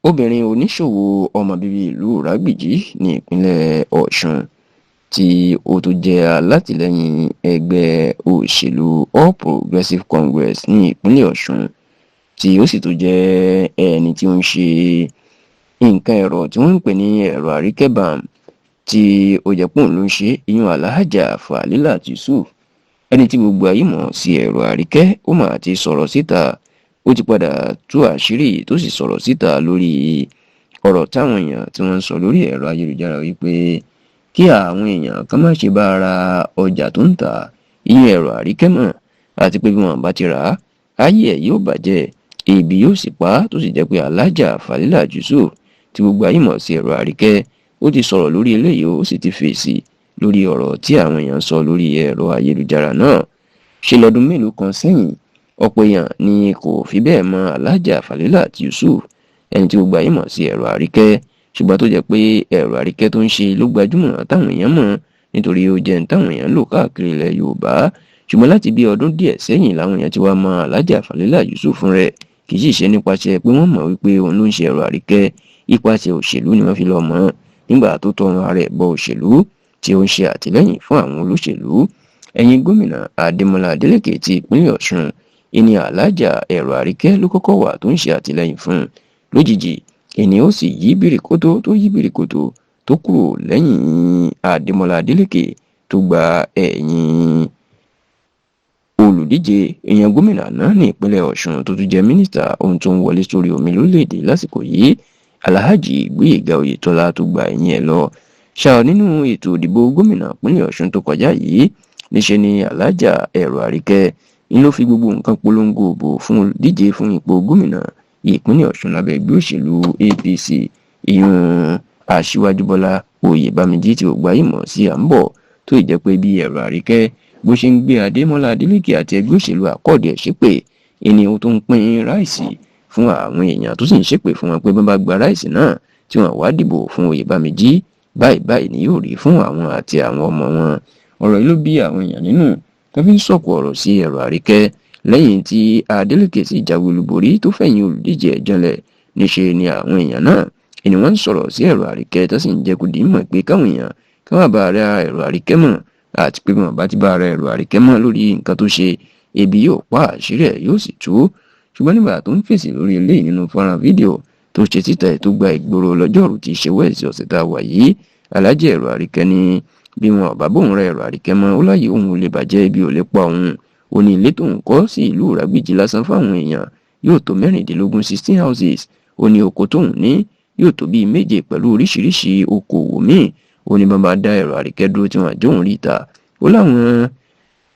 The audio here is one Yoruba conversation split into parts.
Obìnrin oníṣòwò ọmọ bíbí ìlú Ìrágbìjí ní ìpínlẹ̀ Ọ̀ṣun tí ó tún jẹ́ alátìlẹyìn ẹgbẹ́ òṣèlú All Progressives Congress ní ìpínlẹ̀ Ọ̀ṣun, tí ó sì tún jẹ́ ẹni tí ó ń ṣe nǹkan ẹ̀rọ tí wọ́n ń pè ní ẹ̀rọ àríkẹ́bàm, tí ó jẹ́ pé òun ló ń ṣe ìyún, Alhaja Falilat Yusuf, ẹni tí gbogbo ayé mọ̀ sí ẹ̀rọ àríkẹ́, ó mà ti sọ̀rọ̀ síta. Ó ti padà tú àṣírí tó sì sọ̀rọ̀ síta lórí ọ̀rọ̀ táwọn èèyàn tí wọ́n ń sọ lórí ẹ̀rọ ayélujára wípé kí àwọn èèyàn kan má ṣe bá ra ọjà tó ń tà, ìyún ẹ̀rọ àríkẹ́ mọ̀, àti pé bí wọ́n bá ti rà á, ayé ẹ̀ yóò bàjẹ́, ebi yóò sì pa á. Tó sì jẹ́ pé Alhaja Falilat Yusuf, tí gbogbo ayé mọ̀ sí ẹ̀rọ àríkẹ́, ó ti sọ̀rọ̀ lórí eléyìí, ó sì ti fèsì lórí ọ̀rọ̀ tí àwọn èèyàn sọ lórí ẹ̀rọ ayélujára náà. Ṣe lọ́dún mélòó kan sẹ́yìn, ọ̀pọ̀ èèyàn ni kò fi bẹ́ẹ̀ mọ Alhaja Falilat Yusuf, ẹni tí gbogbo ayé mọ̀ sí ẹ̀rọ àríkẹ́, ṣùgbọ́n tó jẹ́ pé ẹ̀rọ àríkẹ́ tó ń ṣe ló gbajúmọ̀ táwọn èèyàn mọ̀, nítorí ó jẹ́ táwọn èèyàn ń lò káàkiri ilẹ̀ Yorùbá. Ṣùgbọ́n láti bí ọdún díẹ̀ sẹ́yìn làwọn èèyàn ti wá mọ Alhaja Falilat Yusuf fún rẹ̀. Kì í sì ṣe nípasẹ̀ pé wọ́n mọ̀ wípé òun ló ń ṣe ẹ̀rọ àríkẹ́. Ipasẹ̀ òṣèlú ni wọ́n fi lọ mọ̀ nígbà tó tọrùn ara ẹ̀ bọ òṣèlú, tí ó ń ṣe àtìlẹ́yìn fún àwọn olóṣèlú. Ẹ̀yìn gómìnà Adémọlá Adélékè ti ìpínlẹ̀ Ọ̀ṣun ìní Alhaja ẹ̀rọ àríkẹ́ ló kọ́kọ́ wà tó ń ṣe àtìlẹ́yìn fún. Lójijì ìní ó sì yí bìrìkótó tó yí bìrìkótó tó kúrò lẹ́yìn Adémọlá Adélékè, tó gba ẹ̀yìn olùdíje èèyàn gómìnà náà ní ìpínlẹ̀ Ọ̀ṣun, tó tún jẹ́ mínísítà ohun tó ń wọlé sórí omi lórílẹ̀‐èdè lásìkò yìí, Alhaji Gbóyèga Oyètọ́lá, tó gba ẹ̀yìn ẹ̀ lọ. Ṣá nínú ètò ìdìbò gómìnà ìpínlẹ̀ Ọ̀ṣun tó kọjá yìí, níṣe ni Alhaja ẹ̀rọ àríkẹ́ ń ló fi gbogbo nǹkan polongo òbò fún olùdíje fún ipò gómìnà ìpínlẹ̀ Ọ̀ṣun lábẹ́ ẹgbẹ́ òṣèlú APC, ìyún Aṣíwájú Bọ́lá Oyèbámijí, tí gbogbo ayé mọ̀ sí à ń bọ̀, tó ì jẹ́ pé bí ẹ̀rọ àríkẹ́ bó ṣe ń gbé Adémọ́lá Adélékè àti ẹgbẹ́ òṣèlú Accord ẹ̀ ṣépè, ìní ohun tó ń pín ráìsì fún àwọn èèyàn, tó sì ń ṣépè fún wọn pé bọ́n bá gba ráìsì náà tí wọ́n wá dìbò fún Oyèbámijí, báyìí báyìí ni yóò rí fún àwọn àti àwọn ọmọ wọn. Ọ̀rọ̀ yìí ló bí àwọn èèyàn nínú tó fi ń sọ̀kò ọ̀rọ̀ sí ẹ̀rọ àríkẹ́. Lẹ́yìn tí Adeleke sì jáwé olúborí tó fẹ̀yìn olùdíje ẹ̀ janlẹ̀, níṣe ni àwọn èèyàn náà ni wọ́n ń sọ̀rọ̀ sí ẹ̀rọ àríkẹ́, tó sì ń jẹ́ kó di mọ̀ pé káwọn èèyàn káwọn bá ra ẹ̀rọ àríkẹ́ mọ̀, àti pé wọn bá ti bá ra ẹ̀rọ àríkẹ́ mọ̀ lórí nǹkan tó ṣe, ebi yóò pa, àṣírí ẹ̀ yóò sì tú. Ṣùgbọ́n nígbà tó ń fèsì lórí eléyìí nínú fọ́nrán fídíò tó ṣe síta ẹ̀ tó gba ìgboro lọ́jọ́rú tí í ṣe Wednesday ọ̀sẹ̀ tá a wà yìí, Alhaji ẹ̀rọ àríkẹ́ ní bí wọn ò bá bóun ra ẹ̀rọ àríkẹ́ mọ́, ó láyé òun ò lè bàjẹ́, ibi ò lè pa òun. Ó ní ilé tóun kọ́ sí ìlú Ìrágbìjí lásán fáwọn èèyàn yóò tó 16, 16 houses. Ó ní oko tóun ní yóò tó bíi 7 pẹ̀lú oríṣiríṣi okòwò míì. Ó ní bọ́n bá dá ẹ̀rọ àríkẹ́ dúró tí wọ́n àjọ òun rí ta, ó láwọn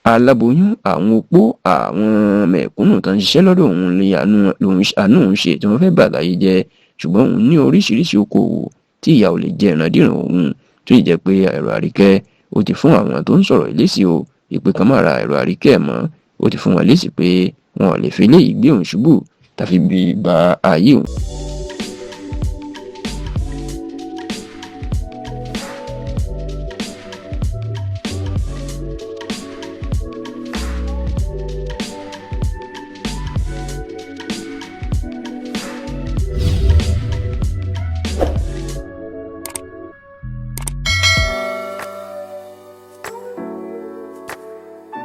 aláboyún, àwọn opó, àwọn mẹ̀kúnnù tó ń ṣiṣẹ́ lọ́dọ̀ òun lè àánú òun ṣe tí wọ́n fẹ́ bà láyé jẹ́. Ṣùgbọ́n òun ní oríṣiríṣi okòwò tí ìyà ò lè jẹ ìrandíran òun. Tó sì jẹ́ pé ẹ̀rọ àríkẹ́ ó ti fún àwọn tó ń sọ̀rọ̀ ìlésì o ìpè kan má ra ẹ̀rọ àríkẹ́ mọ́. Ó ti fún wọn lésì pé wọn ò lè fi eléyìí gbé òun ṣubú tàbí bí ba ayé òun.